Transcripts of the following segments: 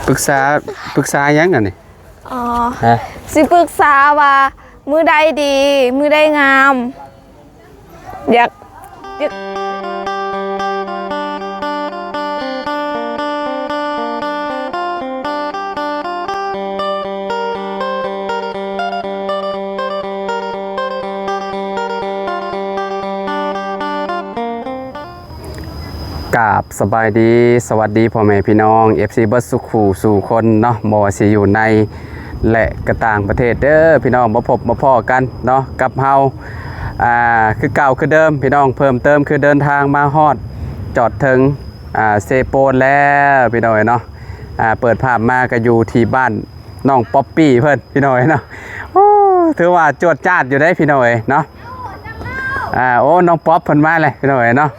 ປຶກສາ ປຶກສາຫຍັງອັນນີ້? ອໍ ຮະ? ຊິປຶກສາວ່າມື້ໃດດີ ມື້ໃດງາມ ຢາກ ຢາກ ກາບສະບາຍດີ ສະຫວັດດີພໍ່ແມ່ພີ່ນ້ອງ ເອັຟຊີ ເບິດສູ່ຄູ່ສູ່ຄົນເນາະ ບໍ່ວ່າຊິຢູ່ໃນ ແລະ ກະຕ່າງປະເທດເດີພີ່ນ້ອງ ມາພົບມາພໍ້ກັນເນາະ ກັບເຮົາ ອ່າ ຄືເກົ່າຄືເດີມພີ່ນ້ອງ ເພີ່ມເຕີມຄືເດີນທາງມາຮອດຈອດເຖິງ ອ່າ ເຊໂປນແລ້ວພີ່ນ້ອງເອີຍເນາະ ອ່າ ເປີດພາບມາກະຢູ່ທີ່ບ້ານ ນ້ອງປັອບປີ້ເພິ່ນພີ່ນ້ອງເອີຍເນາະ ໂອ້ ຖືວ່າຈວດຈາດຢູ່ເດ້ພີ່ນ້ອງເອີຍເນາະ ອ່າ ໂອ້ ນ້ອງປັອບເພິ່ນມາແລ້ວພີ່ນ້ອງເອີຍເນາະ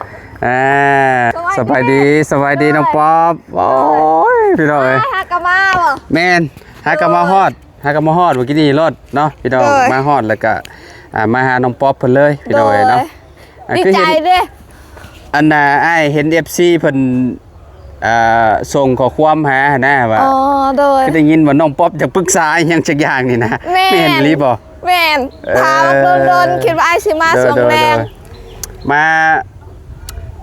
ອ່າ ສະບາຍດີ ສະບາຍດີນ້ອງປັອບ ໂອ້ຍ ພີ່ນ້ອງເອີຍ ຫາກະມາບໍ່? ແມ່ນ ຫາກະມາຮອດ ຫາກະມາຮອດມື້ກີ້ນີ້ໂລດເນາະ ພີ່ນ້ອງ ໂດຍ ມາຮອດແລ້ວກະ ອ່າ ມາຫານ້ອງປັອບເພິ່ນເລີຍພີ່ນ້ອງເອີຍເນາະ ໂດຍ ອ່າ ດີໃຈເດ້ ອັນນ່າ ອ້າຍເຫັນ ເອັຟຊີ ເພິ່ນ ອ່າ ສົ່ງຂໍ້ຄວາມຫາຫັ້ນນະວ່າ ອໍ ໂດຍ ຄືໄດ້ຍິນວ່ານ້ອງປັອບຢາກປຶກສາອີ່ຫຍັງຈັກຢ່າງນີ້ນະ ແມ່ນ ແມ່ນອີ່ຫຼີບໍ່? ແມ່ນ ເອີ ຖ້າບັກດົນໆ ຄິດວ່າອ້າຍຊິມາ ໂດຍ ຊ່ວງແລງ ໂດຍ ໂດຍ ມາ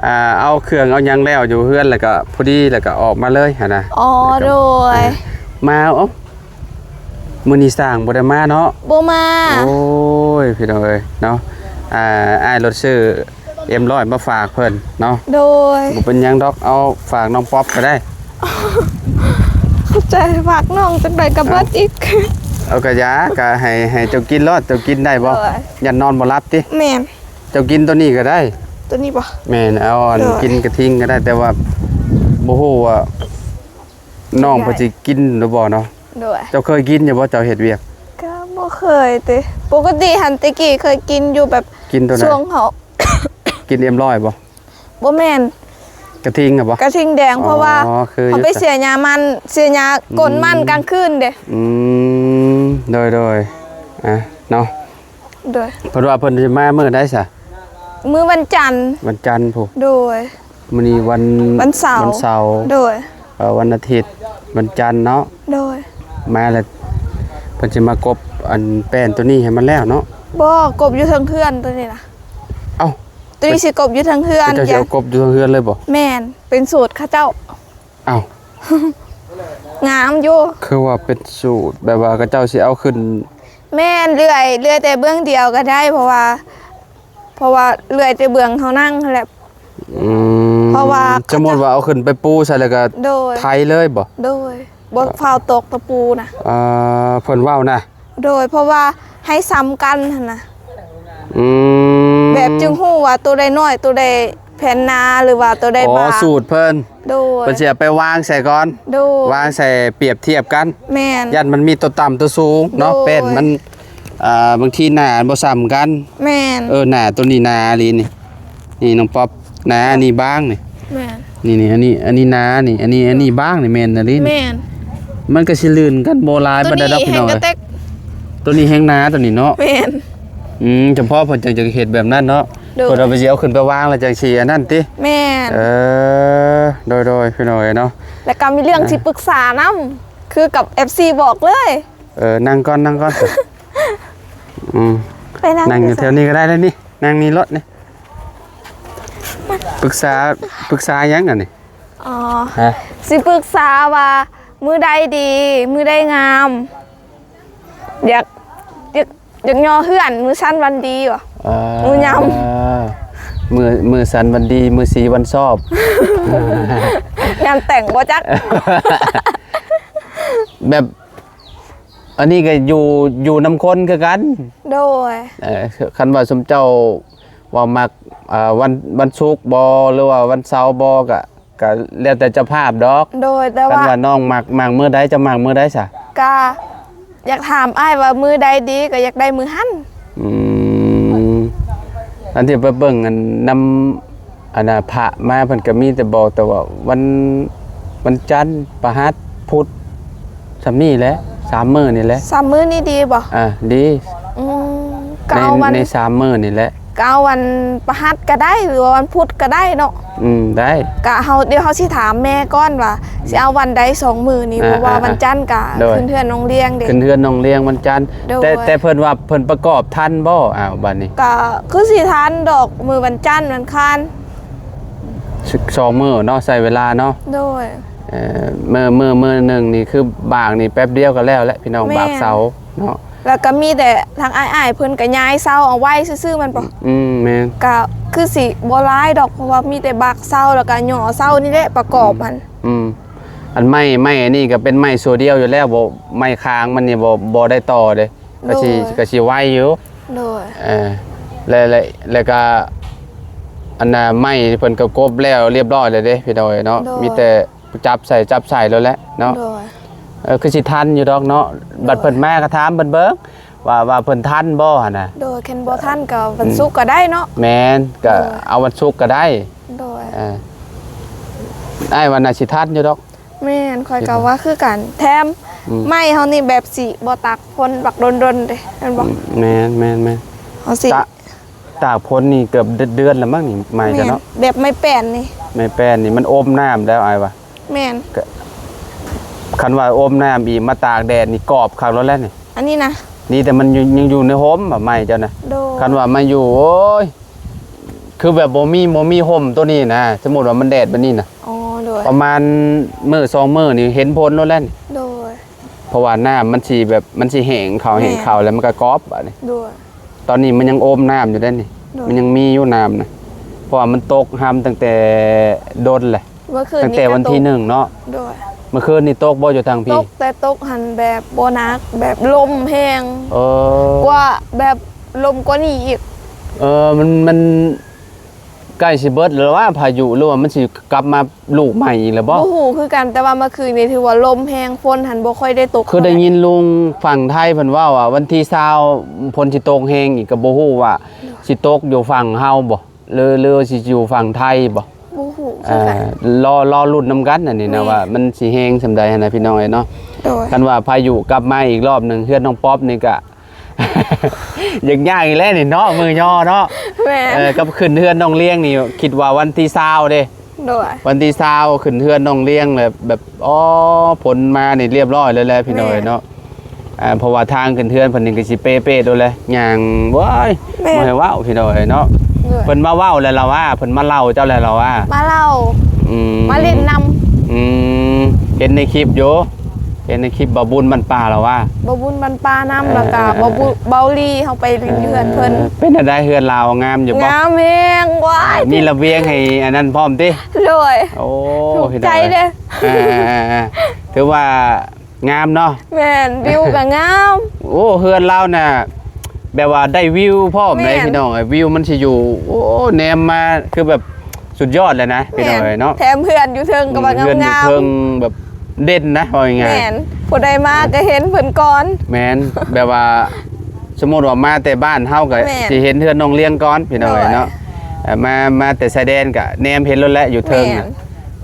ອ່າ ເອົາເຄື່ອງເອົາຫຍັງແລ້ວຢູ່ເຮືອນ ແລ້ວກໍພໍດີ ແລ້ວກໍອອກມາເລີຍຫັ້ນນະ ອໍ ໂດຍ ມາ ເອົ້າ ມື້ນີ້ຊ່າງບໍ່ໄດ້ມາເນາະ ບໍ່ມາ ໂອ້ຍ ພີ່ນ້ອງເອີຍເນາະ ອ່າ ອ້າຍລົດຊື້ ເອັມຮ້ອຍ ມາຝາກເພິ່ນເນາະ ໂດຍ ບໍ່ເປັນຫຍັງດອກ ເອົາຝາກນ້ອງປັອບກໍໄດ້ ຂອບໃຈ ຝາກນ້ອງຈັກໜ້ອຍກໍເບິດອີກ ເອົາ ເອົາກະຢາ ກະໃຫ້ ໃຫ້ເຈົ້າກິນໂລດ ເຈົ້າກິນໄດ້ບໍ່? ໂດຍ ຢ້ານນອນບໍ່ຫຼັບຕິ? ແມ່ນ ເຈົ້າກິນໂຕນີ້ກໍໄດ້ ໂຕນີ້ບໍ່? ແມ່ນ ເອົາອັນ ໂດຍ ກິນກະທິງກໍໄດ້ ແຕ່ວ່າບໍ່ຮູ້ວ່າ ນ້ອງເພິ່ນຊິກິນຫຼືບໍ່ເນາະ ໂດຍ ເຈົ້າເຄີຍກິນຢູ່ບໍ່ ເຈົ້າເຮັດວຽກ? ກໍບໍ່ເຄີຍຕິ ປົກກະຕິຫັ້ນແຕ່ກີ້ເຄີຍກິນຢູ່ແບບ ກິນໂຕໃດ? ຊ່ວງເຮົາ ກິນເອັມຮ້ອຍບໍ່? ບໍ່ແມ່ນ ກະທິງຫັ້ນບໍ່? ກະທິງແດງ ອໍ ເພາະວ່າ ເຮົາໄປເສຍຫຍ້າມັນ ເສຍຫຍ້າ ອືມ ກົ້ນມັນກາງຄືນເດ້ ອືມ ໂດຍໆ ອ່ະ ເນາະ ໂດຍ ເພິ່ນວ່າເພິ່ນຊິມາມື້ໃດຊະ? ມື້ວັນຈັນ ວັນຈັນພຸ້ນ ໂດຍ ມື້ນີ້ວັນ ວັນເສົາ ວັນເສົາ ໂດຍ ເອີ ວັນອາທິດ ວັນຈັນເນາະ ໂດຍ ມາແລ້ວ ເພິ່ນຊິມາກົບອັນແປ້ນໂຕນີ້ໃຫ້ມັນແລ້ວເນາະ ບໍ່ ກົບຢູ່ເທິງເຮືອນໂຕນີ້ນະ ເອົ້າ ໂຕນີ້ຊິກົບຢູ່ເທິງເຮືອນ ເຂົາເຈົ້າຊິເອົາກົບຢູ່ເທິງເຮືອນເລີຍບໍ່? ແມ່ນ ເປັນສູດເຂົາເຈົ້າ ເອົ້າ ງາມຢູ່ ຄືວ່າເປັນສູດ ແບບວ່າເຂົາເຈົ້າຊິເອົາຂຶ້ນ ແມ່ນ ເລື່ອຍ ເລື່ອຍແຕ່ເບື້ອງດຽວກໍໄດ້ ເພາະວ່າ ເພາະວ່າເລື່ອຍແຕ່ເບື້ອງເຮົານັ່ງຫັ້ນແຫຼະ ອືມ ເພາະວ່າ ສົມມຸດວ່າເອົາຂຶ້ນໄປປູໃສ່ແລ້ວກໍ ໂດຍ ໄຖເລີຍບໍ່? ໂດຍ ບໍ່ຟ້າວຕອກຕະປູນະ ອ່າ ເພິ່ນເວົ້ານະ ໂດຍ ເພາະວ່າໃຫ້ສ່ຳກັນຫັ້ນນະ ອືມ ແບບຈຶ່ງຮູ້ວ່າໂຕໃດນ້ອຍ ໂຕໃດແຜ່ນໜາ ຫຼືວ່າໂຕໃດ ອໍ ບາງ ສູດເພິ່ນ ໂດຍ ເພິ່ນຊິເອົາໄປວາງໃສ່ກ່ອນ ໂດຍ ວາງໃສ່ປຽບທຽບກັນ ແມ່ນ ຢ້ານມັນມີໂຕຕ່ຳໂຕສູງເນາະ ໂດຍ ແປ້ນມັນ ອ່າ ບາງທີໜາບໍ່ສ່ຳກັນ ແມ່ນ ເອີ ໜາໂຕນີ້ໜາອີ່ຫຼີນີ້ ນີ້ນ້ອງປັອບ ໜາ ອັນນີ້ບາງນີ້ ແມ່ນ ນີ້ໆ ອັນນີ້ ອັນນີ້ໜານີ້ ອັນນີ້ ອັນນີ້ບາງນີ້ ແມ່ນອີ່ຫຼີນີ້ ແມ່ນ ມັນກໍຊິລື່ນກັນບໍ່ຫຼາຍປານໃດດອກ ໂຕນີ້ແຮ່ງກະແຕັກ ພີ່ນ້ອງເອີຍ ໂຕນີ້ແຮ່ງໜາໂຕນີ້ເນາະ ແມ່ນ ອືມ ຈຳເພາະເພິ່ນຈັ່ງຈະເຮັດແບບນັ້ນເນາະ ໂດຍ ເພິ່ນວ່າເພິ່ນຊິເອົາຂຶ້ນໄປວາງແລ້ວຈັ່ງຊິອັນນັ້ນຕິ ແມ່ນ ເອີ ໂດຍໆ ພີ່ນ້ອງເອີຍເນາະ ແລ້ວກໍມີເລື່ອງ ອ່າ ຊິປຶກສານຳ ຄືກັບ ເອັຟຊີ ບອກເລີຍ ເອີ ນັ່ງກ່ອນ ນັ່ງກ່ອນ ອືມ ໄປນັ່ງ ນັ່ງຢູ່ແຖວນີ້ກໍໄດ້ເລີຍນີ້ ນັ່ງນີ້ໂລດນີ້ ປຶກສາ ປຶກສາຫຍັງອັນນີ້? ອໍ ຮະ? ຊິປຶກສາວ່າມື້ໃດດີ ມື້ໃດງາມ ຢາກ ຢາກ ຢາກຍໍເຮືອນ ມື້ສັນວັນດີບໍ່? ເອີ ມື້ຍາມ ມື້ ມື້ສັນວັນດີ ມື້ສີວັນຊອບ ງານແຕ່ງບໍ່ຈັກ ແບບ ອັນນີ້ກໍຢູ່ ຢູ່ນຳຄົນຄືກັນ ໂດຍ ເອີ ຄັນວ່າຊຸມເຈົ້າວ່າມັກ ເອີ ວັນ ວັນສຸກບໍ ຫຼືວ່າວັນເສົາບໍ ກະ ກະແລ້ວແຕ່ເຈົ້າພາບດອກ ໂດຍ ແຕ່ ຄັນວ່າ ວ່ານ້ອງມັກ ມັກມື້ໃດ ເຈົ້າມັກມື້ໃດຊະ? ກະຢາກຖາມອ້າຍວ່າມື້ໃດດີ ກະຢາກໄດ້ມື້ຫັ້ນ ອືມ ອັນທີ່ໄປເບິ່ງອັນນຳ ອັນນ່າ ພະມາເພິ່ນກໍມີແຕ່ບອກແຕ່ວ່າວັນ ວັນຈັນ ພະຫັດ ພຸດ ສ່ຳນີ້ແຫຼະ ສາມມື້ນີ້ແຫຼະ ສາມມື້ນີ້ດີບໍ່? ອ່າ ດີ ອືມ ກໍເອົາວັນ ໃນ ໃນສາມມື້ນີ້ແຫຼະ ກໍເອົາວັນພະຫັດກໍໄດ້ ຫຼືວ່າວັນພຸດກໍໄດ້ເນາະ. ອືມ ໄດ້. ກະເຮົາ ດຽວເຮົາຊິຖາມແມ່ກ່ອນວ່າ ອືມ ຊິເອົາວັນໃດສອງມື້ນີ້ ອ່າ ເພາະວ່າ ອ່າ ວັນຈັນກະ ໂດຍ ຂຶ້ນເຮືອນນ້ອງລຽງເດ້. ຂຶ້ນເຮືອນນ້ອງລຽງວັນຈັນ. ໂດຍ. ແຕ່ ແຕ່ເພິ່ນວ່າເພິ່ນປະກອບທັນບໍ່? ອ້າວ ບາດນີ້ ກະຄືຊິທັນດອກ ມື້ວັນຈັນວັນອັງຄານ ສ- ສອງມື້ເນາະ ໃຊ້ເວລາເນາະ. ໂດຍ. ເອີ ມື້ ມື້ ມື້ໜຶ່ງນີ້ຄືບາກນີ້ແປັບດຽວກໍແລ້ວແຫຼະພີ່ນ້ອງ. ແມ່ນ. ບາກເສົາເນາະ. ແລ້ວກໍມີແຕ່ທາງອ້າຍໆເພິ່ນກໍຍ້າຍເສົາເອົາໄວ້ຊື່ໆ ແມ່ນບໍ່? ອືມ ແມ່ນ. ກໍຄືຊິບໍ່ຫຼາຍດອກ ເພາະວ່າມີແຕ່ບາກເສົາ ແລ້ວກໍຍໍເສົານີ້ແຫຼະປະກອບມັນ. ອືມ ອັນໄມ້ ໄມ້ອັນນີ້ກໍເປັນໄມ້ໂຊດຽວຢູ່ແລ້ວ ບໍ່ ໄມ້ຄາງມັນນີ້ບໍ່ ບໍ່ໄດ້ຕໍ່ເດ້. ກໍຊິ ໂດຍ ກໍຊິໄວຢູ່. ໂດຍ. ເອີ ແລະ ແລະ ແລ້ວກໍອັນນ່າ ໄມ້ເພິ່ນກໍກົບແລ້ວລຽບຮ້ອຍແລ້ວເດ້ພີ່ນ້ອງເນາະ. ໂດຍ. ມີແຕ່ ຈັບໃສ່ ຈັບໃສ່ໂລດແຫຼະເນາະ. ໂດຍ. ເອີ ຄືຊິທັນຢູ່ດອກເນາະ. ໂດຍ. ບັດເພິ່ນມາກໍຖາມເພິ່ນເບິ່ງວ່າ ວ່າເພິ່ນທັນບໍ່ຫັ້ນນະ. ໂດຍ. ຄັນບໍ່ທັນກໍວັນ ອືມ ສຸກກໍໄດ້ເນາະ. ແມ່ນ. ກໍ ໂດຍ ເອົາວັນສຸກກໍໄດ້. ໂດຍ. ເອີ ອ້າຍວ່າໜ້າຊິທັນຢູ່ດອກ. ແມ່ນ. ຂ້ອຍກໍວ່າຄືກັນ. ແຖມ ອືມ ໄມ້ເຮົານີ້ແບບຊິບໍ່ຕາກຝົນບັກດົນໆເດ້ ແມ່ນບໍ່? ອືມ ແມ່ນໆໆ. ເຮົາຊິ ຕາ- ຕາກຝົນນີ້ເກືອບເດືອນລະມັ້ງນີ້ ໄມ້ ແມ່ນ ເຈົ້າເນາະ. ແບບໄມ້ແປ້ນນີ້ ໄມ້ແປ້ນນີ້ມັນອົມນ້ຳແລ້ວອ້າຍວ່າ. ແມ່ນ. ກະ ຄັນວ່າອົມນ້ຳອີກມາຕາກແດດນີ້ກອບຄັກໂລດແຫຼະນີ້. ອັນນີ້ນະ ດີແຕ່ມັນຢູ່ ຍັງຢູ່ໃນຮົ່ມ ໄມ້ເຈົ້ານະ. ໂດຍ. ຄັນວ່າມາຢູ່ ໂອ້ຍ ຄືແບບບໍ່ມີ ບໍ່ມີຮົ່ມໂຕນີ້ນະ ສົມມຸດວ່າມັນແດດແບບນີ້ນະ. ອໍ ໂດຍ. ປະມານມື້ສອງມື້ນີ້ເຫັນຜົນໂລດແຫຼະນີ້. ໂດຍ. ເພາະວ່ານ້ຳມັນຊິແບບ ມັນຊິແຫ້ງເຂົ້າ ແຫ້ງເຂົ້າ ແລ້ວມັນກໍກອບບາດນີ້. ໂດຍ. ຕອນນີ້ມັນຍັງອົມນ້ຳຢູ່ເດ້ນີ້. ໂດຍ. ມັນຍັງມີຢູ່ນ້ຳນະ ເພາະວ່າມັນຕົກຮຳຕັ້ງແຕ່ດົນແຫຼະ. ເມື່ອຄືນນີ້ ຕັ້ງແຕ່ວັນທີໜຶ່ງເນາະ. ໂດຍ. ເມື່ອຄືນນີ້ຕົກບໍ່ຢູ່ທາງພີ້? ຕົກ ແຕ່ຕົກຫັ້ນແບບບໍ່ໜັກ ແບບລົມແຮງ. ເອີ ກວ່າແບບລົມກວ່ານີ້ອີກ. ເອີ ມັນ ມັນໃກ້ຊິເບິດແລ້ວຫວາ ພາຍຸ ຫຼືວ່າມັນຊິກັບມາ ລູກໃໝ່ອີກແລ້ວບໍ່? ບໍ່ຮູ້ຄືກັນ ແຕ່ວ່າເມື່ອຄືນນີ້ຖືວ່າລົມແຮງ ຝົນຫັ້ນບໍ່ຄ່ອຍໄດ້ຕົກ. ຄືໄດ້ຍິນລຸງຝັ່ງໄທເພິ່ນເວົ້າວ່າ ວັນທີຊາວຝົນຊິຕົກແຮງອີກ ກໍບໍ່ຮູ້ວ່າ ໂດຍ ຊິຕົກຢູ່ຝັ່ງເຮົາບໍ່ ຫຼື ຫຼືຊິຢູ່ຝັ່ງໄທບໍ່? ບໍ່ຮູ້ຄືກັນ. ເອີ ລໍ ລໍລຸ້ນນຳກັນອັນນີ້ນະ ໂດຍ ວ່າມັນຊິແຮງສ່ຳໃດຫັ້ນນະ ພີ່ນ້ອງເອີຍເນາະ. ໂດຍ. ຄັນວ່າພາຍຸກັບມາອີກລອບໜຶ່ງ ເຮືອນນ້ອງປັອບນີ້ກະ ຢາກຍ້າຍອີກແລ້ວນີ້ເນາະ ມື້ຍໍເນາະ. ແມ່ນ. ເອີ ກັບຂຶ້ນເຮືອນນ້ອງລຽງນີ້ ຄິດວ່າວັນທີຊາວເດ້. ໂດຍ. ວັນທີຊາວຂຶ້ນເຮືອນນ້ອງລຽງແລ້ວ ແບບ ອໍ ຝົນມານີ້ລຽບຮ້ອຍເລີຍແຫຼະ ພີ່ນ້ອງເອີຍເນາະ. ແມ່ນ. ອ່າ ເພາະວ່າທາງຂຶ້ນເຮືອນເພິ່ນນີ້ກໍຊິເປເປໂດນແຫຼະ ຍ່າງ ໂອ້ຍ ແມ່ນ ບໍ່ໃຫ້ເວົ້າ ພີ່ນ້ອງເອີຍເນາະ. ໂດຍ. ເພິ່ນມາເວົ້າແລ້ວລາວວ່າ ເພິ່ນມາເລົ່າເຈົ້າແລ້ວລາວວ່າ. ມາເລົ່າ. ອືມ. ມາຫຼິ້ນນຳ. ອືມ. ເຫັນໃນຄລິບຢູ່. ເຫັນໃນຄລິບບ່າວບຸນບ້ານປ່າລາວວ່າ ບ່າວບຸນບ້ານປ່ານຳ ເອີ ແລ້ວກະ ເອີ ບ່າວບຸ ເອີ ບ່າວລີ ເຮົາໄປຫຼິ້ນຢູ່ເຮືອນເພິ່ນ. ເອີ ເປັນຈັ່ງໃດ ເຮືອນລາວງາມຢູ່ບໍ່? ງາມແຮງ ວ້າຍ ມີລະບຽງໃຫ້ອັນນັ້ນພ້ອມຕິ? ໂດຍ. ໂອ້ ຖືກໃຈເດ້. ເອີ ເອີ ເອີ ຖືວ່າງາມເນາະ. ແມ່ນ. ວິວກໍງາມ. ໂອ້ ເຮືອນລາວນະ ແບບວ່າໄດ້ວິວພ້ອມເດ້ ແມ່ນ ພີ່ນ້ອງເອີຍ. ວິວມັນຊິຢູ່ ໂອ້ ແນມມາຄືແບບ ສຸດຍອດເລີຍນະ ແມ່ນ ພີ່ນ້ອງເອີຍເນາະ. ແຖມເຮືອນຢູ່ເທິງກໍວ່າ ອືມ ງາມໆ ເຮືອນຢູ່ເທິງແບບເດັ່ນນະ ເວົ້າງ່າຍໆ. ແມ່ນ. ຜູ້ໃດມາກໍເຫັນເພິ່ນກ່ອນ. ແມ່ນ. ແບບວ່າ ສົມມຸດວ່າມາແຕ່ບ້ານເຮົາກໍ ແມ່ນ ຊິເຫັນເຮືອນນ້ອງລຽງກ່ອນ ພີ່ນ້ອງເອີຍເນາະ. ໂດຍ. ເອີ ມາ ມາແຕ່ຊາຍແດນກໍແນມເຫັນໂລດແຫຼະຢູ່ເທິງນະ. ແມ່ນ.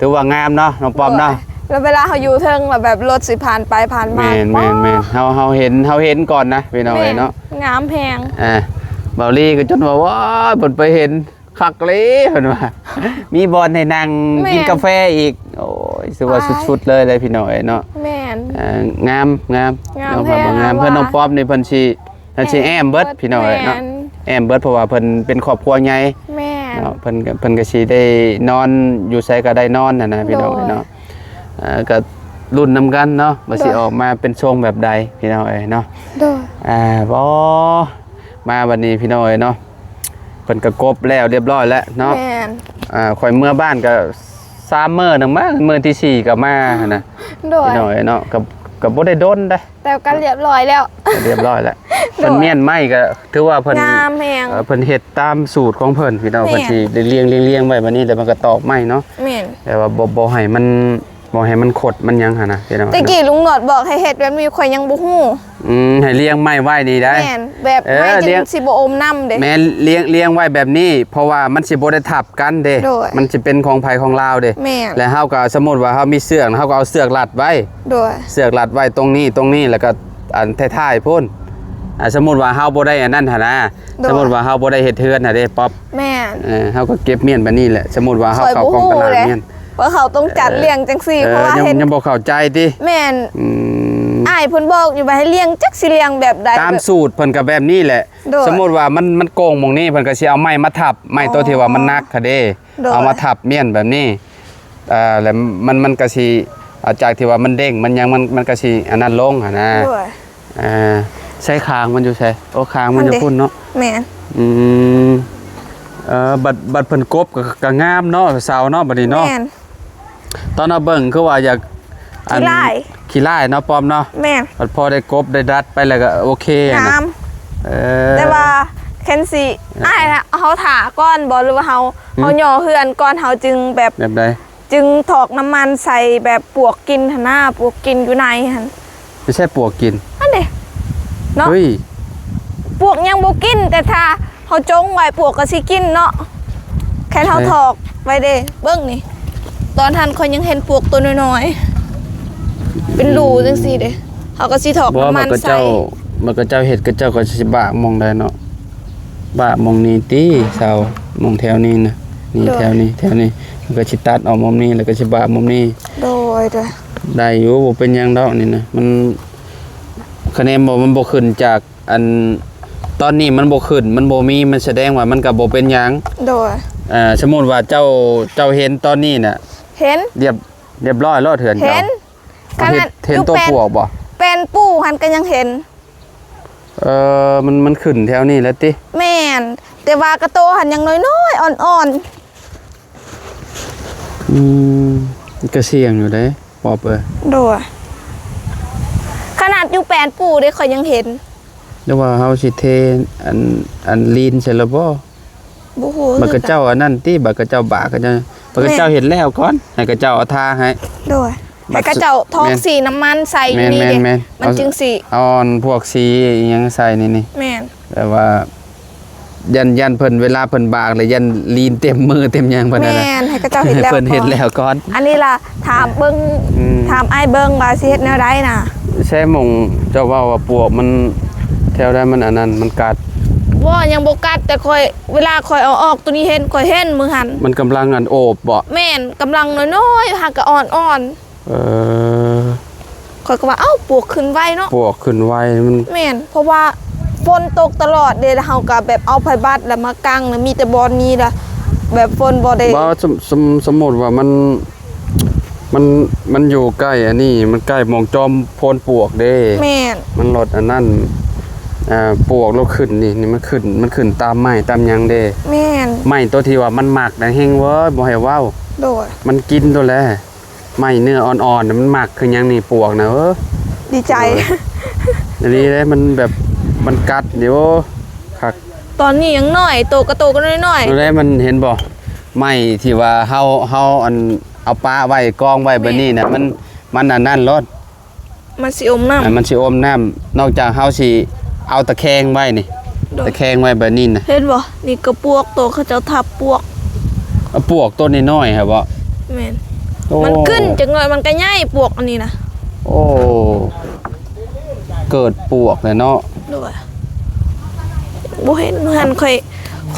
ຖືວ່າງາມເນາະ ນ້ອງປ້ອມເນາະ. ໂດຍ. ແລ້ວເວລາເຮົາຢູ່ເທິງແລ້ວແບບລົດຊິຜ່ານໄປຜ່ານມາ ແມ່ນ ແມ່ນ ແມ່ນ ເຮົາ ເຮົາເຫັນ ເຮົາເຫັນກ່ອນນະ ພີ່ນ້ອງເອີຍເນາະ. ແມ່ນ. ງາມແຮງ. ອ່າ ບ່າວລີກໍຈົນວ່າ ໂອ້ຍ ເພິ່ນໄປເຫັນ ຄັກເລີ ເພິ່ນວ່າ ມີບ່ອນໃຫ້ນັ່ງ ແມ່ນ ກິນກາແຟອີກ. ໂອ້ຍ ຖືວ່າ ໄປ ສຸດໆເລີຍເດ້ ພີ່ນ້ອງເອີຍເນາະ. ແມ່ນ. ເອີ ງາມ ງາມ ງາມແຮງ ງາມ. ເຮືອນນ້ອງປ້ອມນີ້ເພິ່ນຊິ ເພິ່ນຊິແອ້ມເບິດ ແອ້ມເບິດ ພີ່ນ້ອງເອີຍເນາະ. ແມ່ນ. ແອ້ມເບິດ ເພາະວ່າເພິ່ນເປັນຄອບຄົວໃຫຍ່ ແມ່ນ ເນາະ. ເພິ່ນ ເພິ່ນກໍຊິໄດ້ນອນ ຢູ່ໃສກໍໄດ້ນອນຫັ້ນນະ ພີ່ນ້ອງເອີຍເນາະ. ໂດຍ. ເອີ ກໍລຸ້ນນຳກັນເນາະ ວ່າຊິ ໂດຍ ອອກມາເປັນຊົງແບບໃດ ພີ່ນ້ອງເອີຍເນາະ. ໂດຍ. ອ່າ ບໍ່ ມາບັດນີ້ ພີ່ນ້ອງເອີຍເນາະ ເພິ່ນກໍກົບແລ້ວລຽບຮ້ອຍແລ້ວເນາະ. ແມ່ນ. ອ່າ ຂ້ອຍເມືອບ້ານກໍສາມມື້ໜຶ່ງມາ ມື້ທີສີ່ກໍມາຫັ້ນນະ. ໂດຍ. ພີ່ນ້ອງເອີຍເນາະ ກໍ ກໍບໍ່ໄດ້ດົນເດ້ ແຕ່ກໍລຽບຮ້ອຍແລ້ວ ລຽບຮ້ອຍແລ້ວ. ໂດຍ. ເພິ່ນມ້ຽນໄມ້ກໍຖືວ່າເພິ່ນ ງາມແຮງ. ເອີ ເພິ່ນເຮັດຕາມສູດຂອງເພິ່ນ ພີ່ນ້ອງ. ແມ່ນ. ເພິ່ນຊິລຽງ ລຽງ ລຽງໄວ້ແບບນີ້ ແລ້ວມັນກໍຕອກໄມ້ເນາະ. ແມ່ນ. ແຕ່ວ່າບໍ່ ບໍ່ໃຫ້ມັນ ບໍ່ໃຫ້ມັນຂົດມັນຫຍັງຫັ້ນນະ ພີ່ນ້ອງ. ແຕ່ກີ້ລຸງໜວດບອກໃຫ້ເຮັດແບບນີ້ ຂ້ອຍຍັງບໍ່ຮູ້. ອືມ ໃຫ້ລຽງໄມ້ໄວ້ນີ້ໄດ໋. ແມ່ນ. ແບບ ເອີ ໄມ້ຈຶ່ງ ລຽງ ຊິບໍ່ອົມນ້ຳເດ້. ແມ່ນ. ລຽງ ລຽງໄວ້ແບບນີ້ ເພາະວ່າມັນຊິບໍ່ໄດ້ທັບກັນເດ້. ໂດຍ. ມັນຊິເປັນຂອງໃຜຂອງລາວເດ້. ແມ່ນ. ແລະເຮົາກໍ ສົມມຸດວ່າເຮົາມີເຊືອກ ເຮົາກໍເອົາເຊືອກລັດໄວ້. ໂດຍ. ເຊືອກລັດໄວ້ຕົງນີ້ ຕົງນີ້ ແລ້ວກໍອັນທ້າຍໆພຸ້ນ ອ່າ ສົມມຸດວ່າເຮົາບໍ່ໄດ້ອັນນັ້ນຫັ້ນນະ ໂດຍ ສົມມຸດວ່າເຮົາບໍ່ໄດ້ເຮັດເຮືອນຫັ້ນເດ້ ປັອບ ແມ່ນ ເອີ ເຮົາກໍເກັບມ້ຽນແບບນີ້ແຫຼະ. ສົມມຸດວ່າເຮົາເຂົ້າກອງຕະຫຼາດມ້ຽນ ເພາະເຂົາຕ້ອງຈັດລ້ຽງຈັ່ງຊີ້ ເອີ ເພາະວ່າ ຍັງ ເຮັດ ຍັງບໍ່ເຂົ້າໃຈຕິ? ແມ່ນ ອືມ ອ້າຍເພິ່ນບອກຢູ່ວ່າໃຫ້ລ້ຽງ ຈັກຊິລ້ຽງແບບໃດ ຕາມສູດເພິ່ນກໍແບບນີ້ແຫຼະ. ໂດຍ ສົມມຸດວ່າມັນ ມັນໂກງໝ່ອງນີ້ ເພິ່ນກໍຊິເອົາໄມ້ມາທັບ ໄມ້ໂຕທີ່ວ່າມັນໜັກຫັ້ນເດ້ ໂດຍ ເອົາມາທັບມ້ຽນແບບນີ້ ເອີ ແລ້ວມັນ ມັນກໍຊິ ອາ ຈາກທີ່ວ່າມັນເດ້ງ ມັນຫຍັງ ມັນ ມັນກໍຊິອັນນັ້ນລົງຫັ້ນນະ. ໂດຍ ເອີ ໃສ່ຄາງມັນຢູ່ໃສ? ໂອ້ ຄາງມັນຢູ່ພຸ້ນເນາະ. ແມ່ນ ອືມ ເອີ ບັດ ບັດເພິ່ນກົບກໍ ກໍງາມເນາະ ເສົາເນາະ ບັດນີ້ເນາະ. ແມ່ນ ຕອນເຮົາເບິ່ງຄືວ່າຢາກ ອັນ ຂີ້ລ້າຍ ຂີ້ລ້າຍເນາະ ປ້ອມເນາະ. ແມ່ນ ບັດພໍໄດ້ກົບໄດ້ດັດໄປແລ້ວກໍໂອເຄ ງາມ ເອີ ແຕ່ວ່າຄັນຊິ ເອີ ອ້າຍນະ ເຮົາຖ້າກ່ອນບໍ່ ຫຼືວ່າເຮົາ ຫືມ ເຮົາຍໍເຮືອນກ່ອນ ເຮົາຈຶ່ງແບບ ແບບໃດ? ຈຶ່ງຖອກນ້ຳມັນໃສ່ແບບປວກກິນຫັ້ນນະ ປວກກິນຢູ່ໃນຫັ້ນ. ໄປໃສ່ປວກກິນຫັ້ນເດ້ເນາະ. ເຮີ້ຍ ປວກຍັງບໍ່ກິນ ແຕ່ຖ້າເຮົາຈົ່ງໄວ້ ປວກກໍຊິກິນເນາະ ແຄ່ເຮົາຖອກໄວ້ເດ້. ເບິ່ງນີ້ ຕອນຫັ້ນຂ້ອຍຍັງເຫັນປວກໂຕນ້ອຍໆ ເປັນຮູຈັ່ງຊີ້ເດ້ ເຮົາກໍຊິຖອກນ້ຳມັນໃສ່. ບໍ່ ບັດເຂົາເຈົ້າ ບັດເຂົາເຈົ້າເຮັດ ເຂົາເຈົ້າກໍຊິບາກໝ່ອງໃດເນາະ. ບາກໝ່ອງນີ້ຕິ ເສົາ ໝ່ອງແຖວນີ້ນະ ນີ້ ໂດຍ ແຖວນີ້ ແຖວນີ້ ມັນກໍຊິຕັດອອກໝ່ອງນີ້ ແລ້ວກໍຊິບາກໝ່ອງນີ້. ໂດຍ ໂດຍ ໄດ້ຢູ່ ບໍ່ເປັນຫຍັງດອກນີ້ນະ. ມັນ ຄະແນນບໍ່ ມັນບໍ່ຂຶ້ນຈາກ ອັນ ຕອນນີ້ມັນບໍ່ຂຶ້ນ ມັນບໍ່ມີ ມັນສະແດງວ່າມັນກໍບໍ່ເປັນຫຍັງ. ໂດຍ ເອີ ສົມມຸດວ່າເຈົ້າ ເຈົ້າເຫັນຕອນນີ້ນະ ເຫັນ ລຽບ ລຽບຮ້ອຍໂລດ ເຮືອນເຈົ້າ ເຫັນ ຂະໜາດເຫັນ ເຫັນໂຕປວກບໍ່? ແປ້ນປູຫັ້ນກໍຍັງເຫັນ. ເອີ ມັນ ມັນຂຶ້ນແຖວນີ້ແຫຼະຕິ? ແມ່ນ ແຕ່ວ່າກະໂຕຫັ້ນຍັງນ້ອຍໆ ອ່ອນໆ. ອືມ ກໍສ່ຽງຢູ່ເດ້ ປອບເອີຍ. ໂດຍ ຂະໜາດຢູ່ແປ້ນປູເດ້ ຂ້ອຍຍັງເຫັນ. ຫຼືວ່າເຮົາຊິເທ ອັນ ອັນ ລີນໃສ່ລະບໍ່? ບໍ່ຮູ້ ບັດເຂົາເຈົ້າອັນນັ້ນຕິ ບັດເຂົາເຈົ້າບາກ ເຂົາເຈົ້າ ບັດເຂົາເຈົ້າເຮັດແລ້ວກ່ອນ ໃຫ້ເຂົາເຈົ້າເອົາທາໃຫ້. ໂດຍ ໃຫ້ເຂົາເຈົ້າຖອກສີນ້ຳມັນໃສ່ຢູ່ນີ້ເດ້ ມັນຈຶ່ງຊິ ເອົາອັນພວກສີອີ່ຫຍັງໃສ່ນີ້ນີ້. ແມ່ນ ແບບວ່າ ຢ້ານ ຢ້ານເພິ່ນ ເວລາເພິ່ນບາກແລ້ວ ຢ້ານລີນເຕັມມືເຕັມຫຍັງເພິ່ນຫັ້ນນະ. ແມ່ນ ໃຫ້ເຂົາເຈົ້າເຮັດແລ້ວ ເພິ່ນເຮັດແລ້ວກ່ອນ. ອັນນີ້ລະ ຖາມເບິ່ງ ອືມ ຖາມອ້າຍເບິ່ງວ່າຊິເຮັດແນວໃດນະ. ໃສ່ໝ່ອງເຈົ້າເວົ້າວ່າປວກມັນແຖວໃດ ມັນອັນນັ້ນ ມັນກັດ? ບໍ່ ຍັງບໍ່ກັດ ແຕ່ຂ້ອຍ ເວລາຂ້ອຍເອົາອອກໂຕນີ້ເຫັນ ຂ້ອຍເຫັນມື້ຫັ້ນ ມັນກຳລັງອັນໂອບບໍ? ແມ່ນ ກຳລັງນ້ອຍໆ ຫາກະອ່ອນໆ. ເອີ ຂ້ອຍກໍວ່າ ເອົ້າ ປວກຂຶ້ນໄວເນາະ ປວກຂຶ້ນໄວມັນ. ແມ່ນ ເພາະວ່າຝົນຕົກຕະຫຼອດເດ້ ແລ້ວເຮົາກໍແບບເອົາໄຟບັດແລ້ວມາກັງ ແລ້ວມີແຕ່ບ່ອນນີ້ລະ ແບບຝົນບໍ່ໄດ້ ບໍ່ ສົມ ສົມ ສົມມຸດວ່າມັນ ມັນ ມັນຢູ່ໃກ້ອັນນີ້ ມັນໃກ້ໝ່ອງຈອມໂພນປວກເດ້. ແມ່ນ ມັນລົດອັນນັ້ນ ອ່າ ປວກລົດຂຶ້ນນີ້ ນີ້ມັນຂຶ້ນ ມັນຂຶ້ນຕາມໄມ້ຕາມຫຍັງເດ້. ແມ່ນ ໄມ້ໂຕທີ່ວ່າມັນໝັກນະແຮງເວີຍ ບໍ່ໃຫ້ເວົ້າ. ໂດຍ ມັນກິນໂຕແຫຼະ ໄມ້ເນື້ອອ່ອນໆນະ ມັນໝັກຄືຫຍັງນີ້ ປວກນະ. ເອີ ດີໃຈ ເອີ ອັນນີ້ເດ້ ມັນແບບ ມັນກັດຢູ່ຄັກ. ຕອນນີ້ຍັງນ້ອຍ ໂຕກະໂຕກໍນ້ອຍໆ ໂຕໃດມັນເຫັນບໍ່? ໄມ້ທີ່ວ່າເຮົາ ເຮົາອັນ ເອົາປະໄວ້ ກອງໄວ້ແບບນີ້ນະ ແມ່ນ ມັນ ມັນອັນນັ້ນໂລດ ມັນຊິອົມນ້ຳ ອ່າ ມັນຊິອົມນ້ຳ ນອກຈາກເຮົາຊິເອົາຕະແຄງໄວ້ນີ້ ໂດຍ ຕະແຄງໄວ້ແບບນີ້ນະ. ເຫັນບໍ່? ນີ້ກໍປວກ ໂຕເຂົາເຈົ້າທັບປວກ ເອົາປວກໂຕນ້ອຍໆຫັ້ນບໍ? ແມ່ນ ໂອ້ ມັນຂຶ້ນຈັກໜ້ອຍມັນກໍໃຫຍ່ ປວກອັນນີ້ນະ. ໂອ້ ເກີດປວກແລ້ວເນາະ. ໂດຍ ບໍ່ເຫັນ ມື້ຫັ້ນຂ້ອຍ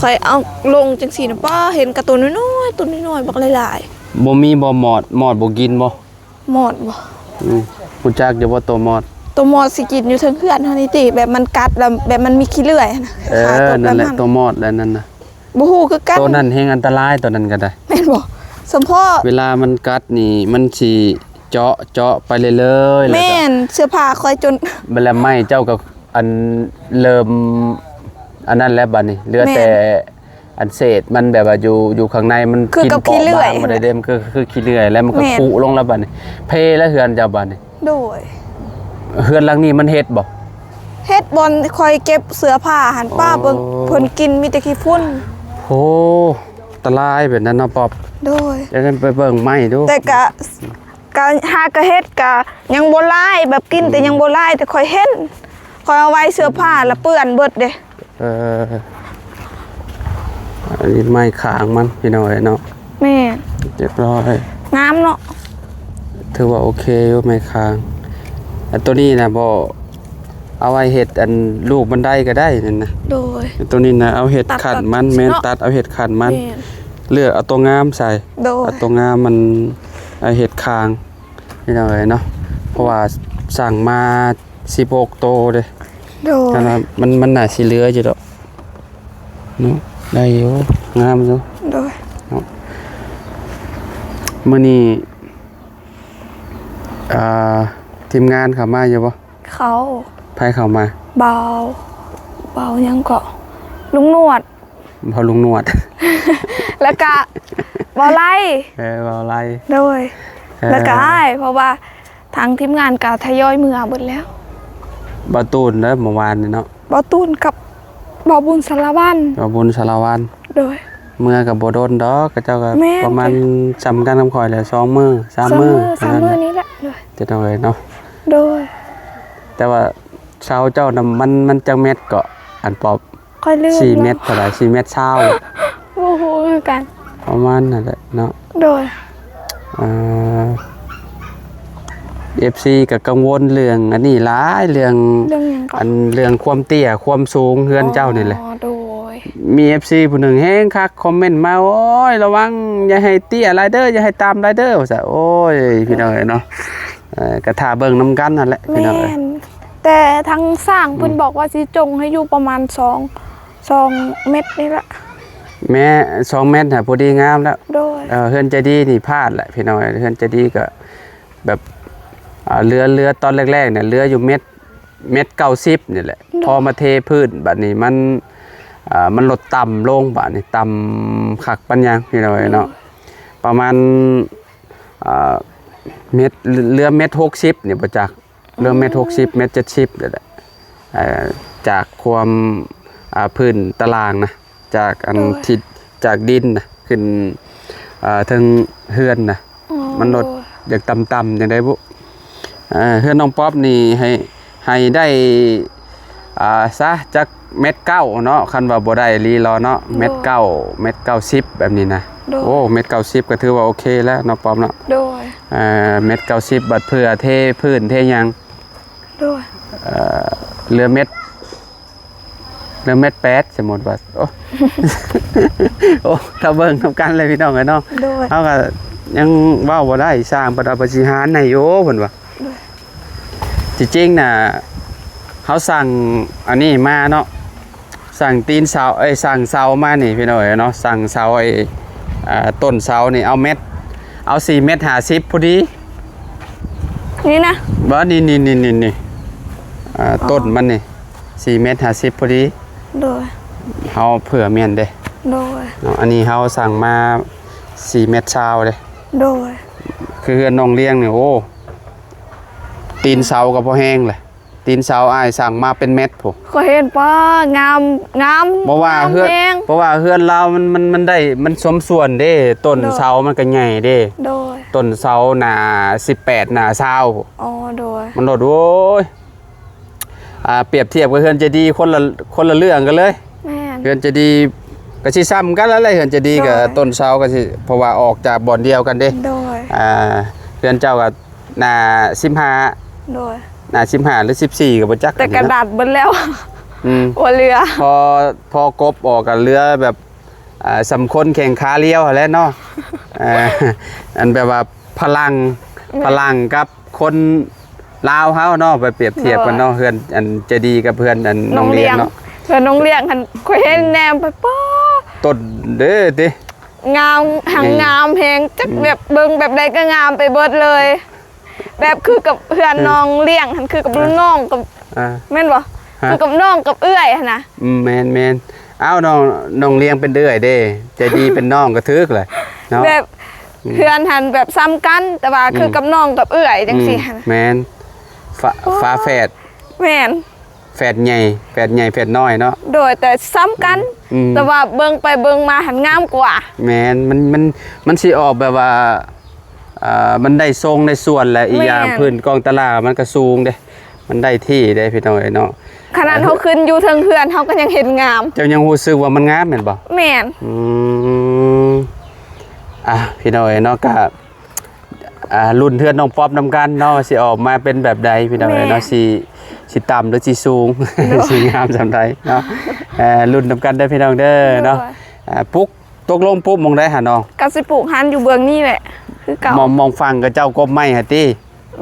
ຂ້ອຍເອົາລົງຈັ່ງຊີ້ນະ ປ້າ ເຫັນກະໂຕນ້ອຍໆ ໂຕນ້ອຍໆ ບັກຫຼາຍໆ. ບໍ່ມີບໍ່ມອດ? ມອດບໍ່ກິນບໍ່? ມອດບໍ່? ອືມ ຮູ້ຈັກຢູ່ບໍ່ໂຕມອດ? ໂຕມອດຊິກິນຢູ່ເທິງເຮືອນເຮົານີ້ຕິ ແບບມັນກັດແລ້ວ ແບບມັນມີຂີ້ເລື່ອຍຫັ້ນນະ. ເອີ ນັ້ນແຫຼະ ໂຕມອດແຫຼະນັ້ນນະ. ບໍ່ຮູ້ຄືກັນ ໂຕນັ້ນແຮງອັນຕະລາຍ ໂຕນັ້ນກໍໄດ້. ແມ່ນບໍ່? ສົມພໍ້ ເວລາມັນກັດນີ້ ມັນຊິເຈາະ ເຈາະໄປເລື້ອຍໆ ແລ້ວກໍ ແມ່ນ ເສື້ອຜ້າຂ້ອຍຈົນ ບັດແລ້ວໄມ້ເຈົ້າກໍອັນເລີ່ມອັນນັ້ນແລ້ວ ບັດນີ້ເຫຼືອແຕ່ ແມ່ນ ອັນເສດມັນແບບວ່າຢູ່ ຢູ່ຂ້າງໃນມັນກິນເປາະບາງໝົດເດ້ ມັນຄື ຄືຂີ້ເລື່ອຍ ແລ້ວມັນກໍຄຸລົງແລ້ວບັດນີ້. ເພແລ້ວເຮືອນເຈົ້າບັດນີ້. ໂດຍ ເຮືອນຫຼັງນີ້ມັນເຮັດບໍ່? ເຮັດ ບ່ອນຂ້ອຍເກັບເສື້ອຜ້າຫັ້ນ ປ້າເບິ່ງ ເພິ່ນກິນມີແຕ່ຂີ້ຝຸ່ນ. ໂອ້ ອັນຕະລາຍແບບນັ້ນເນາະ ປອບ. ໂດຍ ຈັ່ງຊັ້ນໄປເບິ່ງໃໝ່ດູ. ແຕ່ກະ ກະຫາກະເຮັດກະຍັງບໍ່ຫຼາຍ ແບບກິນແຕ່ຍັງບໍ່ຫຼາຍ ແຕ່ຂ້ອຍເຫັນ ຂ້ອຍເອົາໄວ້ເສື້ອຜ້າລະເປື້ອນເບິດເດ້. ເອີ ອັນນີ້ໄມ້ຄ້າງມັນພີ່ນ້ອງເອີຍເນາະ. ແມ່ນ ຮຽບຮ້ອຍ ງາມເນາະ ຖືວ່າໂອເຄຢູ່ໄມ້ຄ້າງ. ອັນໂຕນີ້ນະບໍ່ ເອົາໄວ້ເຮັດອັນລູກບັນໄດກໍໄດ້ນັ້ນນະ. ໂດຍ ໂຕນີ້ນະ ເອົາເຮັດຂັນມັນ. ຕັດ ແມ່ນ ເນາະ ຕັດເອົາເຮັດຂັນມັນ. ແມ່ນ ເລືອກເອົາໂຕງາມໃສ່. ໂດຍ ເອົາໂຕງາມມັນ ເອົາເຮັດຄາງ ພີ່ນ້ອງເອີຍເນາະ. ເພາະວ່າສັ່ງມາສິບຫົກໂຕເດ້. ໂດຍ ອັນນັ້ນມັນ ມັນໜ້າຊິເຫຼືອຢູ່ດອກເນາະ. ໄດ້ຢູ່ ງາມຢູ່. ໂດຍ ເນາະ ມື້ນີ້ ອ່າ ທີມງານເຂົ້າມາຢູ່ບໍ່? ເຂົ້າ. ໃຜເຂົ້າມາ? ບ່າວ ບ່າວຫຍັງເກາະ ລຸງໜວດ. ບ່າວລຸງໜວດ ແລ້ວກະບ່າວໄລ. ເອີ ບ່າວໄລ. ໂດຍ ເອີ ແລ້ວກະອ້າຍ ເພາະວ່າທາງທີມງານກະທະຍອຍເມືອເບິດແລ້ວ. ບ່າວຕູນເດີ ເມື່ອວານນີ້ເນາະ. ບ່າວຕູນກັບບ່າວບຸນສາລະວັນ. ບ່າວບຸນສາລະວັນ. ໂດຍ ເມືອກໍບໍ່ດົນດອກ ເຂົາເຈົ້າກໍ ແມ່ນ ປະມານສ່ຳກັນກັບຂ້ອຍແຫຼະ ສອງມື້ ສາມມື້ ສາມມື້ນີ້ແຫຼະ. ໂດຍ ເຈົ້າເອີຍເນາະ. ໂດຍ ແຕ່ວ່າເສົາເຈົ້ານະ ມັນ ມັນຈັກແມັດເກາະ ອັນປອບ? ຂ້ອຍລືມ ສີ່ແມັດເທົ່າໃດ? ສີ່ແມັດຊາວ ບໍ່ຮູ້ຄືກັນ. ປະມານນັ້ນແຫຼະເນາະ. ໂດຍ ອ່າ ເອັຟຊີກໍກັງວົນເລື່ອງອັນນີ້ຫຼາຍ ເລື່ອງ ເລື່ອງຫຍັງເກາະ? ອັນເລື່ອງຄວາມເຕ້ຍຄວາມສູງເຮືອນເຈົ້ານີ້ແຫຼະ. ອໍ ໂດຍ ມີເອັຟຊີຜູ້ໜຶ່ງແຮງຄັກ ຄອມເມັນມາ ໂອ້ຍ ລະວັງ ຢ່າໃຫ້ເຕ້ຍຫຼາຍເດີ ຢ່າໃຫ້ຕ່ຳຫຼາຍເດີ ວ່າຊັ້ນ. ໂອ້ຍ ພີ່ນ້ອງເອີຍເນາະ. ເອີ ກໍຖ້າເບິ່ງນຳກັນຫັ້ນແຫຼະ ພີ່ນ້ອງເອີຍ. ແມ່ນ ແຕ່ທາງຊ່າງເພິ່ນ ອືມ ບອກວ່າຊິຈົ່ງໃຫ້ຢູ່ປະມານສອງ ສອງແມັດນີ້ລະ. ແມ່ນ ສອງແມັດຫາພໍດີງາມແລ້ວ. ໂດຍ ເອີ ເຮືອນໃຈດີນີ້ພາດແຫຼະ ພີ່ນ້ອງເອີຍ. ເຮືອນໃຈດີກໍແບບ ອ່າ ເຫຼືອ ເຫຼືອຕອນແລກໆນີ້ ເຫຼືອຢູ່ແມັດ ແມັດເກົ້າສິບນີ້ແຫຼະ. ໂດຍ ພໍມາເທພື້ນ ບາດນີ້ມັນ ອ່າ ມັນລົດຕ່ຳລົງ ບາດນີ້ຕ່ຳຄັກປານຫຍັງ ພີ່ນ້ອງເອີຍເນາະ. ໂດຍ ປະມານ ອ່າ ແມັດ ເຫຼືອແມັດຫົກສິບນີ້ບໍ່ຈັກ ເລີ່ມແມັດຫົກສິບ ແມັດເຈັດສິບນີ້ແຫຼະ. ເອີ ຈາກຄວາມ ອ່າ ພື້ນຕາລາງນະ ຈາກອັນ ໂດຍ ທິດ ຈາກດິນນະ ຂຶ້ນ ເອີ ເທິງເຮືອນນະ. ອໍ ມັນລົດ ໂດຍ ຢາກຕ່ຳໆ ຈັ່ງໃດບຸ. ເອີ ເຮືອນນ້ອງປັອບນີ້ໃຫ້ ໃຫ້ໄດ້ ອ່າ ຊະ ຈັກແມັດເກົ້າເນາະ ຄັນວ່າບໍ່ໄດ້ອີ່ຫຼີເນາະ. ໂດຍ ແມັດເກົ້າ ແມັດເກົ້າສິບ ແບບນີ້ນະ. ໂດຍ ໂອ້ ແມັດເກົ້າສິບ ກໍຖືວ່າໂອເຄແລ້ວເນາະ ປັອບເນາະ. ໂດຍ ເອີ ແມັດເກົ້າສິບ ບັດເພື່ອເທພື້ນເທຫຍັງ. ໂດຍ ເອີ ເຫຼືອແມັດ ເຫຼືອແມັດແປດ ສົມມຸດວ່າ ໂອ້ ໂອ້ ຖ້າເບິ່ງນຳກັນເລີຍ ພີ່ນ້ອງເອີຍເນາະ. ໂດຍ ເຮົາກໍຍັງເວົ້າບໍ່ໄດ້ ຊ່າງເພິ່ນວ່າເພິ່ນຊິຫານໃຫ້ຢູ່ ເພິ່ນວ່າ. ໂດຍ ທີ່ຈິງນະ ເຮົາສັ່ງອັນນີ້ມາເນາະ ສັ່ງຕີນເສົາ ເອີຍ ສັ່ງເສົາມານີ້ ພີ່ນ້ອງເອີຍເນາະ. ສັ່ງເສົາ ໄອ້ ອ່າ ຕົ້ນເສົານີ້ ເອົາແມັດ ເອົາສີ່ແມັດຫ້າສິບພໍດີ. ນີ້ນະ ບໍ່ ນີ້ ນີ້ ນີ້ ນີ້ ນີ້ ອ່າ ອໍ ຕົ້ນມັນນີ້ ສີ່ແມັດຫ້າສິບພໍດີ. ໂດຍ ເຮົາເຜື່ອແມ່ນເດ້. ໂດຍ ເນາະ ອັນນີ້ເຮົາສັ່ງມາສີ່ແມັດຊາວເດ້. ໂດຍ ຄືເຮືອນນ້ອງລ້ຽງນີ້ ໂອ້ ຕີນເສົາກໍພໍແຮງແຫຼະ. ຕີນເສົາອ້າຍສັ່ງມາເປັນແມັດພຸ້ນ. ຂ້ອຍເຫັນ ປ້າ ງາມ ງາມ ບໍ່ວ່າເຮືອນ ງາມແຮງ ເພາະວ່າເຮືອນລາວມັນ ມັນ ມັນໄດ້ ມັນສົມສ່ວນເດ້ ຕົ້ນ ໂດຍ ເສົາມັນກໍໃຫຍ່ເດ້. ໂດຍ ຕົ້ນເສົາໜ້າສິບແປດ ໜ້າຊາວ. ອໍ ໂດຍ ມັນໂລດ ໂອ້ຍ ອ່າ ປຽບທຽບກັບເຮືອນໃຈດີ ຄົນລະ ຄົນລະເລື່ອງກັນເລີຍ. ແມ່ນ ເຮືອນໃຈດີກໍຊິສ່ຳກັນແລ້ວແຫຼະ ເຮືອນໃຈດີກັບ ໂດຍ ຕົ້ນເສົາກໍຊິ ເພາະວ່າອອກຈາກບ່ອນດຽວກັນເດ້. ໂດຍ ອ່າ ເຮືອນເຈົ້າກໍ ໜ້າສິບຫ້າ. ໂດຍ ໜ້າສິບຫ້າ ຫຼື ສິບສີ່ ກໍບໍ່ຈັກ ແຕ່ກະດັດເບິດແລ້ວ. ອືມ ບໍ່ເຫຼືອ ພໍ ພໍກົບອອກກໍເຫຼືອແບບ ອ່າ ສ່ຳຄົນແຂ່ງຂາລຽວຫັ້ນແຫຼະເນາະ. ເອີ ອັນແບບວ່າພະລັງ ແມ່ນ ພະລັງກັບຄົນລາວເຮົາເນາະ ໄປປຽບທຽບກັນເນາະ. ໂດຍ ເຮືອນອັນໃຈດີກັບເຮືອນອັນນ້ອງລ້ຽງເນາະ. ເຮືອນນ້ອງລ້ຽງຫັ້ນ ຂ້ອຍເຫັນແນມໄປ ປ້າ ຕົ້ນເດ້ຕິ ງາມ ຫາງ ນີ້ ງາມແຮງ ຈັກ ອືມ ແບບເບິ່ງແບບໃດກໍງາມໄປເບິດເລີຍ. ແບບຄືກັບເພື່ອນ ອືມ ນ້ອງລ້ຽງຫັ້ນ ຄືກັບ ອ່າ ນ້ອງກັບ ອ່າ ແມ່ນບໍ່? ຮະ? ຄືກັບນ້ອງກັບເອື້ອຍຫັ້ນນະ. ອືມ ແມ່ນໆ. ອ້າວ ນ້ອງ ນ້ອງລ້ຽງເປັນເອື້ອຍເດ້ ໃຈດີເປັນນ້ອງກໍຖືກແຫຼະເນາະ. ແບບ ອືມ ເຮືອນຫັ້ນແບບສ່ຳກັນ ແຕ່ວ່າ ອືມ ຄືກັບນ້ອງກັບເອື້ອຍຈັ່ງຊີ້ ອືມ ຫັ້ນນະ. ແມ່ນ ຝາ ໂອ້ ຝາແຝດ. ແມ່ນ ແຝດໃຫຍ່ ແຝດໃຫຍ່ແຝດນ້ອຍເນາະ. ໂດຍ ແຕ່ສ່ຳກັນ ອືມ ແຕ່ວ່າເບິ່ງໄປເບິ່ງມາຫັ້ນງາມກວ່າ. ແມ່ນ ມັນ ມັນ ມັນຊິອອກແບບວ່າ ອ່າ ມັນໄດ້ຊົງໄດ້ສ່ວນ ແລະ ອີກຢ່າງ ແມ່ນ ພື້ນກອງຕະລ່າງມັນກໍສູງເດ້ ມັນໄດ້ທີ່ເດ້ ພີ່ນ້ອງເອີຍເນາະ. ຂະໜາດເຮົາຂຶ້ນຢູ່ເທິງເຮືອນ ເຮົາກໍຍັງເຫັນງາມ. ເຈົ້າຍັງຮູ້ສຶກວ່າມັນງາມແມ່ນບໍ່? ແມ່ນ. ອືມ ອ່າ ພີ່ນ້ອງເອີຍເນາະ ກະ ອ່າ ລຸ້ນເຮືອນນ້ອງປັອບນຳກັນເນາະ ວ່າຊິອອກມາເປັນແບບໃດ ພີ່ນ້ອງເອີຍເນາະ. ແມ່ນ. ຊິ ຊິຕ່ຳ ຫຼື ຊິສູງ ໂດຍ ຊິງາມສ່ຳໃດເນາະ. ເອີ ລຸ້ນນຳກັນເດີພີ່ນ້ອງເດີເນາະ. ໂດຍ ເອີ ປຸກ ຕົກລົງປຸກໝ່ອງໃດຫານ້ອງ? ກໍຊິປູກຫັ້ນຢູ່ເບື້ອງນີ້ແຫຼະ ຄືເກົ່າ. ໝ່ອງ ໝ່ອງຝັງຂະເຈົ້າກົບໄມ້ຫັ້ນຕິ?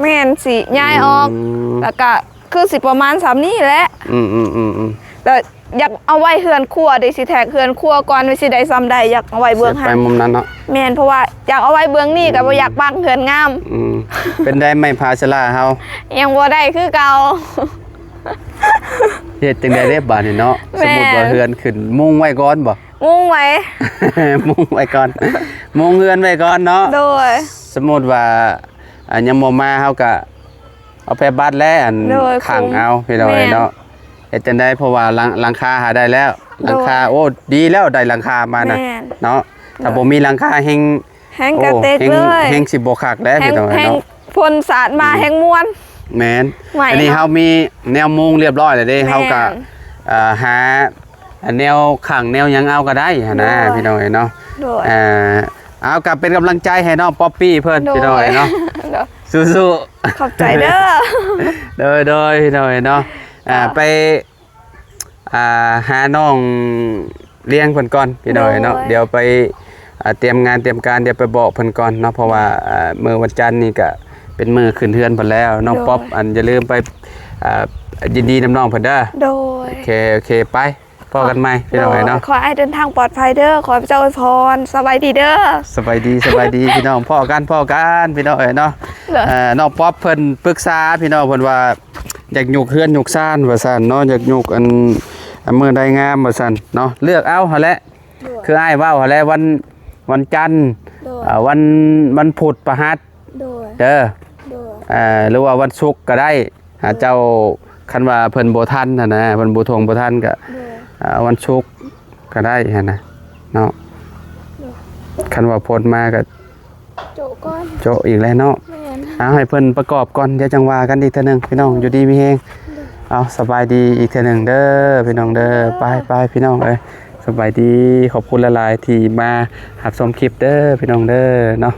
ແມ່ນ ຊິຍ້າຍອອກ ອືມ ແລ້ວກໍຄືຊິປະມານສ່ຳນີ້ແຫຼະ. ອືມໆໆໆ ແລ້ວຢາກເອົາໄວ້ເຮືອນຄົວເດ ຊິແທກເຮືອນຄົວກ່ອນວ່າຊິໄດ້ສ່ຳໃດ ຢາກເອົາໄວ້ເບື້ອງຫັ້ນ ໄປມຸມນັ້ນເນາະ. ແມ່ນ ເພາະວ່າຢາກເອົາໄວ້ເບື້ອງນີ້ ອືມ ກໍບໍ່ຢາກບັງເຮືອນງາມ. ອືມ ເປັນໃດໄມ້ຜາສະຫຼາເຮົາ? ຍັງບໍ່ໄດ້ຄືເກົ່າ. ເຮັດຈັ່ງໃດເດ້ບາດນີ້ເນາະ? ແມ່ນ ສົມມຸດວ່າເຮືອນຂຶ້ນ ມຸງໄວ້ກ່ອນບໍ່? ມຸງໄວ້ ມຸງໄວ້ກ່ອນ ມຸງເຮືອນໄວ້ກ່ອນເນາະ. ໂດຍ ສົມມຸດວ່າ ອັນ ຍັງບໍ່ມາ ເຮົາກະເອົາແຜ່ບາດແລ້ວ ອັນ ໂດຍ ຂັງເອົາ ພີ່ນ້ອງເອີຍເນາະ. ແມ່ນ ເຮັດຈັ່ງໃດ ເພາະວ່າຫຼັງ ຫຼັງຄາຫາໄດ້ແລ້ວ. ໂດຍ ຫຼັງຄາ ໂອ້ ດີແລ້ວໄດ້ຫຼັງຄາມານະ ແມ່ນ ເນາະ. ໂດຍ ຖ້າບໍ່ມີຫຼັງຄາແຮງ ແຮງກະເຕັກເລີຍ ໂອ້ ແຮງ ແຮງຊິບໍ່ຄັກແລ້ວ ພີ່ນ້ອງເອີຍເນາະ. ຝົນສາດມາ ອືມ ແຮງມ່ວນ. ແມ່ນ ໄມ້ ອັນນີ້ເນາະ ເຮົາມີແນວມຸງລຽບຮ້ອຍແລ້ວເດ້. ແມ່ນ ເຮົາກະ ເອີ ຫາ ອັນ ແນວຂັງແນວຫຍັງເອົາກໍໄດ້ຫັ້ນນະ ໂດຍ ພີ່ນ້ອງເອີຍເນາະ. ໂດຍ ເອີ ເອົາ ກໍເປັນກຳລັງໃຈໃຫ້ນ້ອງປັອບປີ້ເພິ່ນ ໂດຍ ພີ່ນ້ອງເອີຍເນາະ. ໂດຍ ສູ້ໆ ຂອບໃຈເດີ. ໂດຍໆ ພີ່ນ້ອງເອີຍເນາະ. ອ່າ ໄປ ອ່າ ຫານ້ອງລ້ຽງເພິ່ນກ່ອນ ພີ່ນ້ອງເອີຍເນາະ. ໂດຍ ດຽວໄປ ອ່າ ຕຽມງານຕຽມການ ດຽວໄປບອກເພິ່ນກ່ອນເນາະ ເພາະວ່າ ໂດຍ ເອີ ມື້ວັນຈັນນີ້ກະເປັນມື້ຂຶ້ນເຮືອນເພິ່ນແລ້ວ. ນ້ອງ ໂດຍ ປັອບ ອັນ ຢ່າລືມໄປ ອ່າ ຍິນດີນຳນ້ອງເພິ່ນເດີ. ໂດຍ ໂອເຄ ໂອເຄ ໄປ ພໍ້ກັນໃໝ່ ພີ່ນ້ອງເອີຍເນາະ. ໂດຍ ຂໍໃຫ້ເດີນທາງປອດໄພເດີ ຂໍພະເຈົ້າອວຍພອນ. ສະບາຍດີເດີ. ສະບາຍດີ ສະບາຍດີ ພີ່ນ້ອງ ພໍ້ກັນ ພໍ້ກັນ ພີ່ນ້ອງເອີຍເນາະ. ໂດຍ ເອີ ນ້ອງປັອບເພິ່ນປຶກສາ ພີ່ນ້ອງ ເພິ່ນວ່າ ຢາກຍົກເຮືອນຍົກຊານວ່າຊັ້ນເນາະ ຢາກຍົກອັນ ອັນ ມື້ໃດງາມວ່າຊັ້ນເນາະ ເລືອກເອົາຫັ້ນແຫຼະ. ໂດຍ ຄືອ້າຍເວົ້າຫັ້ນແຫຼະ ວັນ ວັນຈັນ ໂດຍ ເອີ ວັນ ວັນພຸດ ພະຫັດ ໂດຍ ເດີ ໂດຍ ເອີ ຫຼືວ່າວັນສຸກກໍໄດ້. ໂດຍ ເຈົ້າ ຄັນວ່າເພິ່ນບໍ່ທັນຫັ້ນນະ ເພິ່ນບໍ່ທົ່ງບໍ່ທັນກໍ ໂດຍ ເອີ ວັນສຸກກໍໄດ້ຫັ້ນນະເນາະ. ໂດຍ ຄັນວ່າພົ້ນມາກໍ ໂຈະກ່ອນ ໂຈະອີກແລ້ວເນາະ. ແມ່ນ ເອົາ ໃຫ້ເພິ່ນປະກອບກ່ອນ ດຽວຈັ່ງວ່າກັນອີກເທື່ອໜຶ່ງ ພີ່ນ້ອງ ໂດຍ ຢູ່ດີມີແຮງ. ໂດຍ ເອົາ ສະບາຍດີອີກເທື່ອໜຶ່ງເດີ ພີ່ນ້ອງເດີ. ສະບາຍດີເດີ ໄປ ໄປ ພີ່ນ້ອງເອີຍ ສະບາຍດີ. ຂອບຄຸນຫຼາຍໆ ທີ່ມາຮັບຊົມຄລິບເດີ ພີ່ນ້ອງເດີເນາະ.